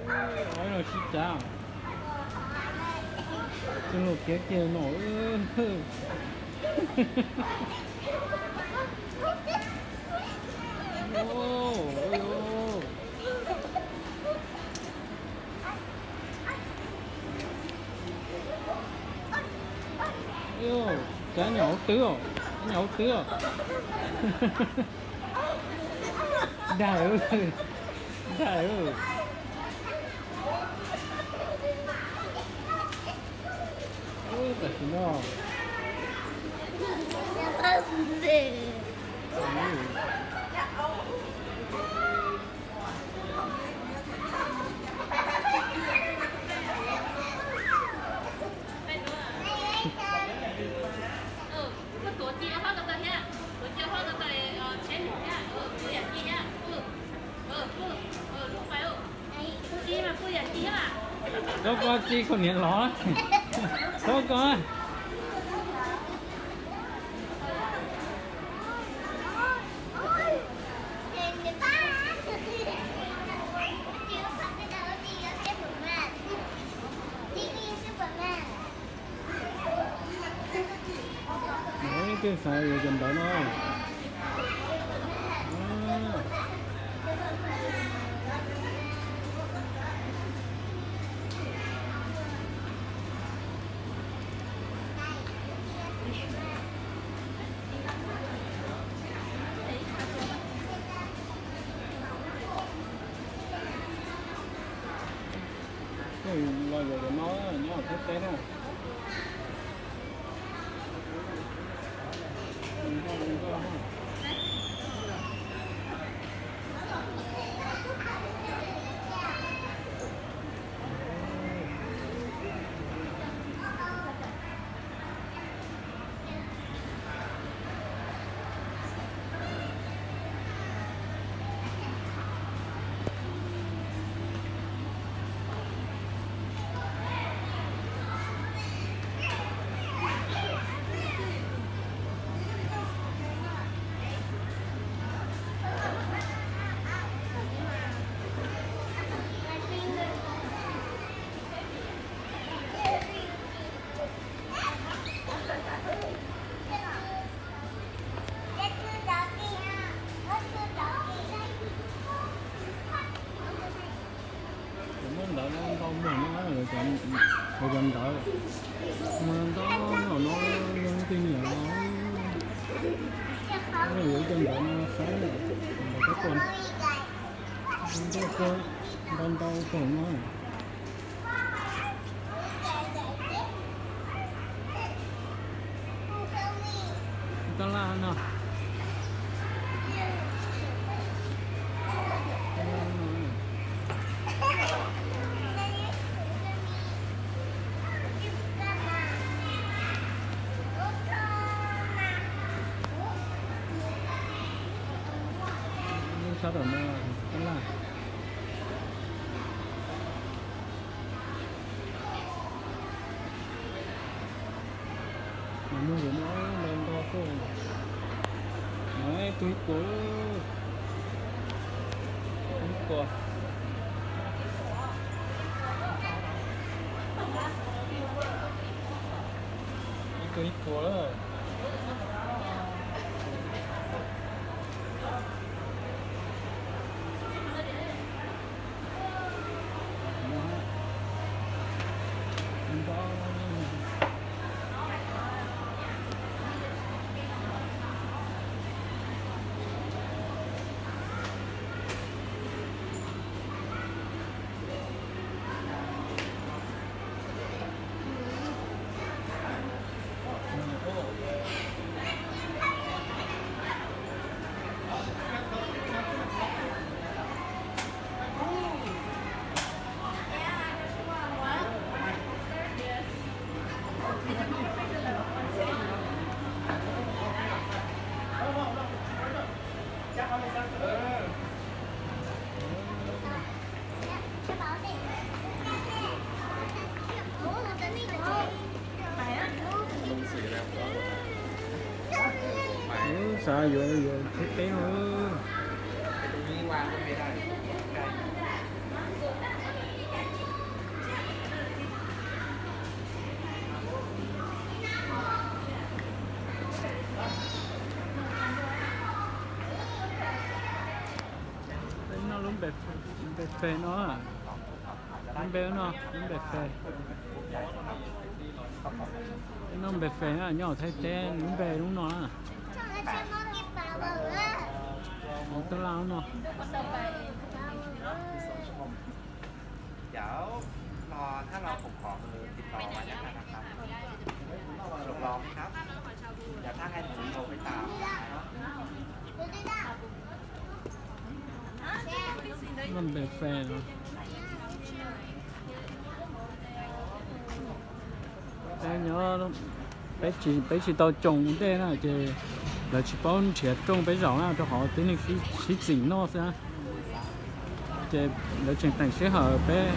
Ua no sib cav, txog lus khiav kiag no. Cav nyom hauv twb, cav nyom hauv twb. Dag, dag. Tam sim no Txhob koj txij koj niam los, txhob koj. Ib tug xav yuav cov ntawv no. Los yuav cov no nyob hauv Thaib teb na. Muaj ntawv no ntau muag no, cov ntawv muag ntau no, yog leej twg nyiam los yuav cov ntawv no saib, ntawv kab tua ntau ntau kawg no. Tab laj no. Lub sab tom no tab laj. Mas muag yuav muab ntau ntau tuaj. Mas ib tug ib puas, ib puas, ib tug ib puas lawm. Xav yuav yuav Thaib teb no. Npe fes no, lub npe no, lub npe fes. Peb noj npe fes na, nyob hauv Thaib teb lub npe lub no na. Tab laj lub no. เดี๋ยวรอ ถ้าเราผมขอเบอร์ติดต่อไว้แล้วกันนะครับ สะดวกรอไหมครับ เดี๋ยวถ้าไงผมโทรไปตามนะครับ Noj npe fes no. Peb nyob, peb tsis, peb tsis tau tsoo ua ntej na ces lawv tsis paub nrhiav rooj peb zaum na, rau qhov tib neeg sib txim noj xwb na. Ces lawv tseem teem sij hawm peb,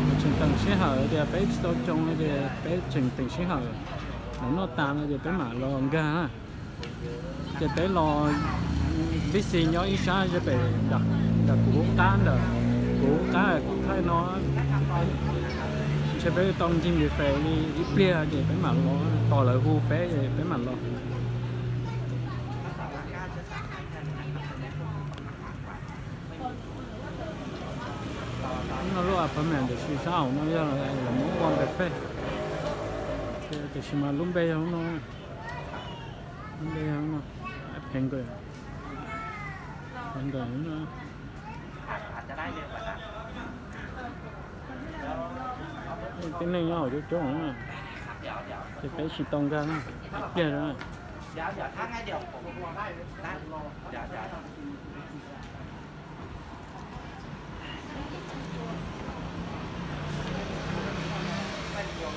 lawv tseem teem sij hawm tias peb tsis tau tsoo no ces peb tseem teem sij hawm lawv noj tas no ces peb mam los nkag na. Ces peb los, peb xis nyob ib sab ze pem, nram kuv lub qab ntawm, kuv lub qab kuv thaij no, ntshe peb tau ncig npe fes li ib pliag ces peb mam los, tos lawv hu peb ces peb mam los. No lub apartment tiam sis sab hauv no yog lawv muab ua npe fej, tiam sis mas lub npe yog no, lub npe yog no, phev nkawm, phev nkawm no. Tib neeg nyob hauv coob coob, ces peb tsis tau nkag na, ib pliag na. Ua,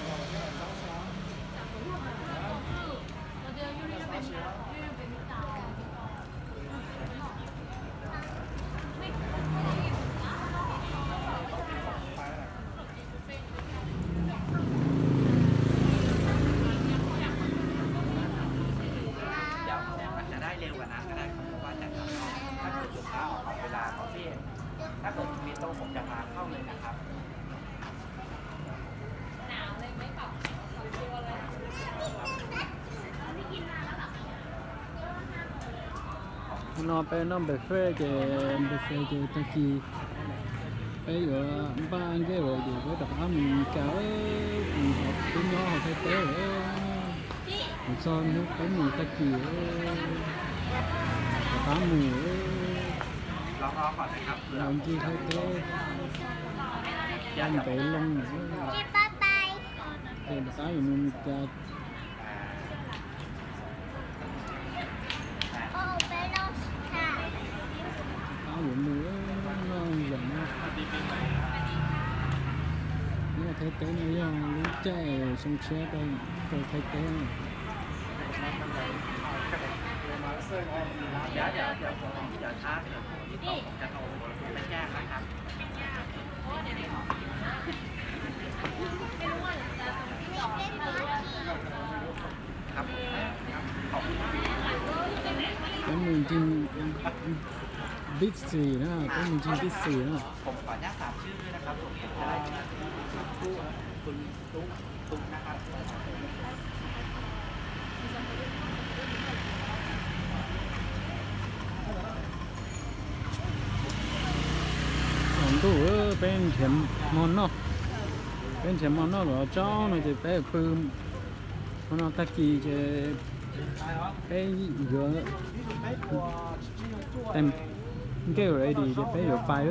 เมื่อกี้ no peb noj npe fej ces npe fej ces tag kis peb yuav npaj nkej lawm ces peb rov qab mus Meskas, mus twb nyob hauv Thaib teb lawm, mus txog hnub peb mus tag kis rov qab mus, los ncig Thaib teb, ntev loo, ces rov qab yuav mus Meskas. Qab yuav mus, noj zaum no, nyob Thaib teb no yog lub caij xyoo tshiab rau Thaib teb. Peb mus ncig Big C na, peb mus ncig Big C na. Tsaus ntuj peb nrhiav hmo noj, peb nrhiav hmo noj los tsaus no ces peb pw. Hmo no tag kis ces peb yuav, nkej ready ces peb yuav pais.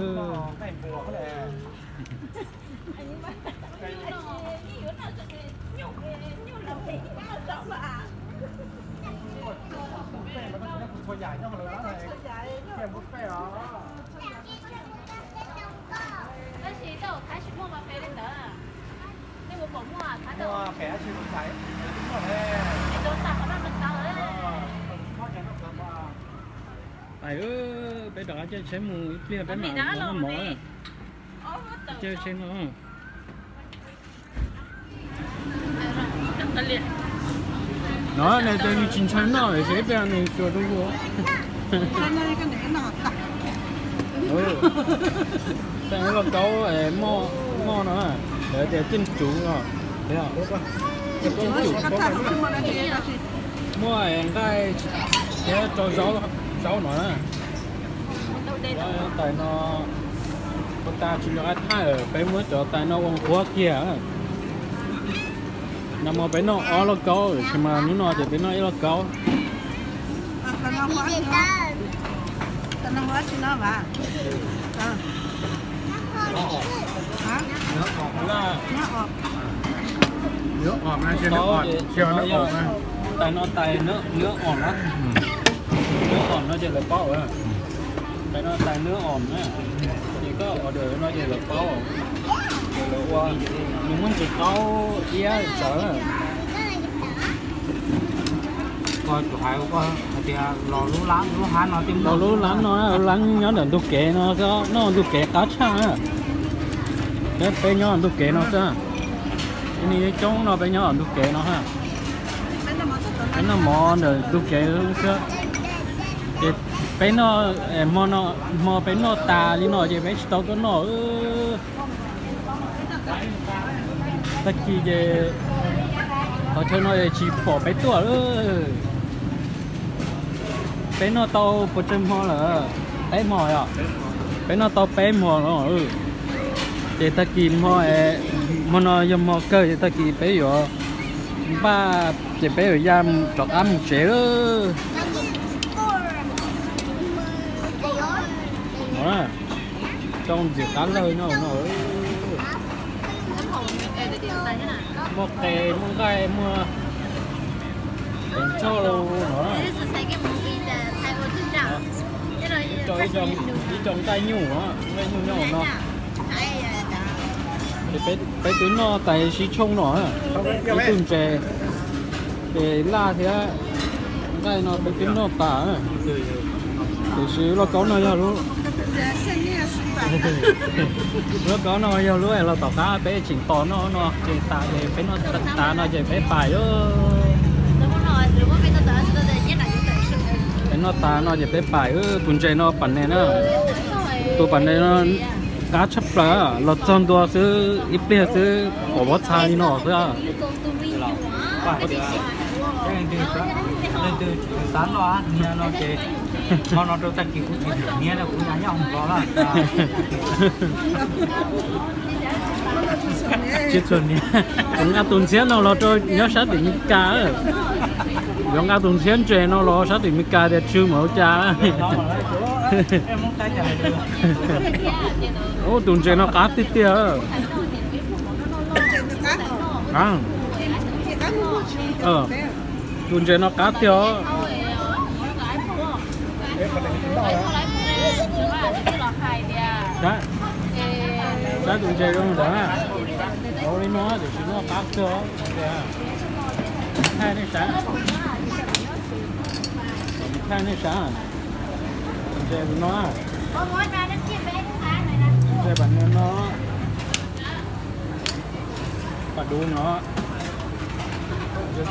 Pais, peb rov qab caij tsheb mus ib pliag peb mam noj mov. Caij tsheb no. No nws tias nws tsis ntshai noj lawm ces ib pliag nws tsuas rau hu. Tej lauj kaub moj no, lawv tias cenk tsuv no, cenk tsuv, muaj nqaij thiab rau zaub, zaub no na. Tais no ua tas tsis nco qab thaij, peb muab cov tais no ua nquab kiag. Nag hmo peb noj ob lauj kaub, tiam sis mas hnub no ces peb noj ib lauj kaub. Tais no tais nws om na, nws om no ces lawv paub. Tais no tais nws om na, ces koj order no ces lawv paub, ces lawv ua, nws muab ntsis qaub iab tsawv. Koj hais tias los lub lab no, lub lab no, lub lab nyob ntawm ntug kev no xwb, noj ntug kev qab tshaj. Peb nyob ntug kev no xwb. Coob no peb nyob ntug kev no ha. Peb noj mov ntawm ntug kev xwb. Ces peb noj, hmo peb noj tas li no ces peb tsis tau tuaj noj. Tag kis ces qhov chaw no tsis pom peb tuaj lawm. Peb noj tau puas tsawg hmo lawm? Peb hmo yom? Peb noj tau peb hmo no. Ces tag kis hmo, hmo no yog hmo kawg ces tag kis peb yuav npaj ces peb yuav ya rov qab mus tsev lawm. Tsau ntxim qab lawg no no. Muaj qe, muaj nqaij, muaj tes ntsoj no. Ib co nqaij nyuj, nqaij nyuj nyob no. Peb twb noj tais sib tshooj no, ib tug ntses, ces laj thiab nqaij no peb twb noj tas. Tiam sis lauj kaub no yog lub, lauj kaub no yog lub los tom qab peb tseem tos noj no ces tas, ces peb noj tas no ces peb pais. Peb noj tas no ces peb pais. Tus ntses no pam nes na, tus pam nes no qab tshaj plaws, los txog ntua xwb ib pliag xwb pom pob txha li no xwb. Leej twg xav noj hniav no ces hmo no rau tag kis kuv tsis nyiam hniav no kuv nyob hauv nplog lawm. Tsis txhuam hniav, kuv nqa tus ntxhiab no los rau nyob sab tim Meskas. Yuav nqa tus ntxhiab ntses no los sab tim Meskas tias tsw mas ua cas. Ub, tus ntses no qab tiag tiag. Tus ntses no qab tiag os. Saib tus ntses zoo ntawd na. Ua li no tiam sis noj qab kawg os. Thaij nej saib. Thaij nej saib. Tus ntses no. Tus ntses pam no. Pam dub no. Tiam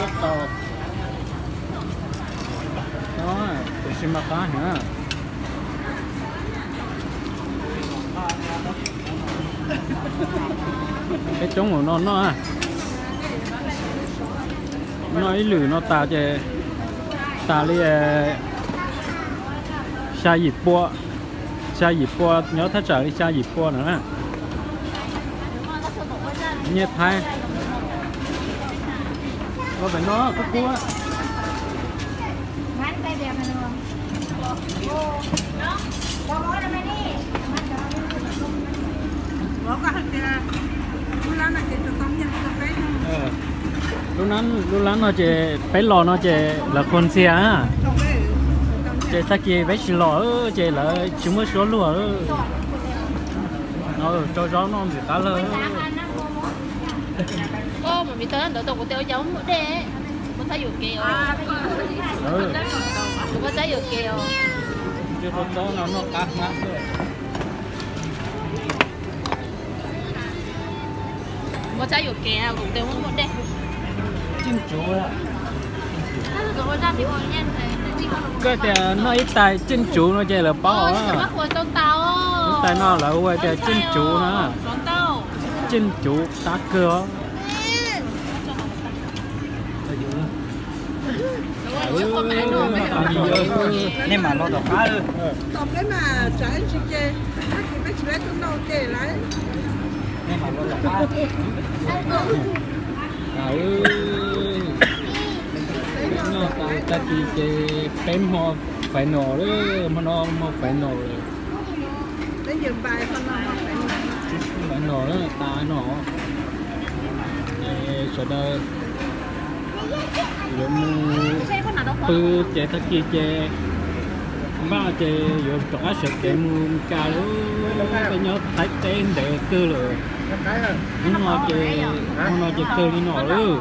sis mas qab heev. Peb coob mus no noj. Noj ib lwm no tas ces tas li xya yim pua, xya yim pua, nyob thaj tsam li xya yim pua no na. Nyiaj Thaib. Los pem no kub kub. Lub lab no ces peb los no ces lawv qhuas ntxhias, ces tag kis peb tsis los ces lawv tsis muaj suab luag. Tsau zaub noj ntxim qab lawg. Koj mus viv tau ntawd tau kuv tias ua cas muaj dej, muaj txab yuam kev os. Muaj txab yuam kev os. Tsau zaub no noj qab hmab xwb. Muaj txab yuam kev kuv tias muaj dej. Koj tias noj ib tais ceeb tsuv no ces lawv paub. Ib tais no lawv hu tias ceeb tsuv na. Ceeb tsuv qab kawg os. Nej mam los tom qab. Tom peb mas tsam ib ntsis ces, tab sis peb tsis peb tuaj noj ces lawm. Nej mam los tom qab. Noj tag kis ces peb hmo final lawm, hmo no hmo final lawm. Final lawm tas no. Ces sawv daws yuav mus pw ces tag kis ces npaj ces yuav rov qab sawv kev mus Mes Kas lawm. Peb nyob Thaib teb ntev kawg lawm. Hnub no ces, hnub no ces kawg li no lawm.